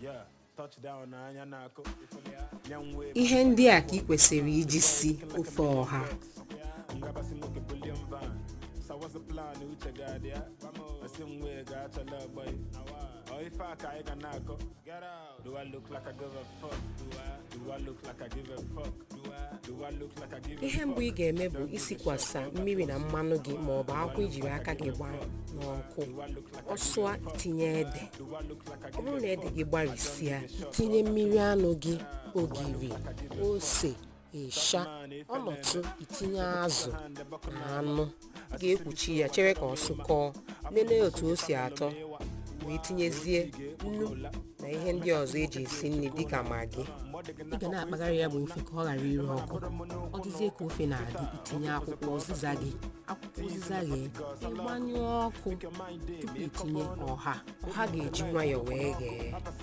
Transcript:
Yeah, touchdown na anya na-akụ. Ihe ndị a ka ị kwesịrị iji si ofe ọha. Ngabasị nwoke bullion van. So what's the plan? Uche ga-adị ya. Asị m wee ga-achala ọgbọ. Ọ ife a ka anyị ga na-akọ. Do I look like I give a fuck? Do I look like I give a fuck? Do I look like I give a Ihe mbụ ị ga-eme bụ isikwasa mmiri na mmanụ gị maọbụ akwụ ijiri aka gị gbaa n'ọkụ. Ọ sụọ, itinye ede. Ọ bụrụ na ede gị gbarịsịa, itinye mmiri anụ gị, ogiri, ose, ịsha. Ọnọtụ, itinye azụ na anụ. Ị ga-ekpuchi ya, chere ka ọ sụkọọ, lelee otu o si atọ, wee tinyezie nnu na ihe ndị ọzọ eji esi nri dịka Maggi. Ị ga na-akpagharị ya bụ ofe ka ọ ghara ire ọkụ. Ọ dịzie ka ofe na-adị, itinye akwụkwọ ụzịza gị. Akwụkwọ ụzịza ghee, ịgbanyụọ ọkụ tupu itinye ọha. Ọha ga-eji nwayọọ wee ghee.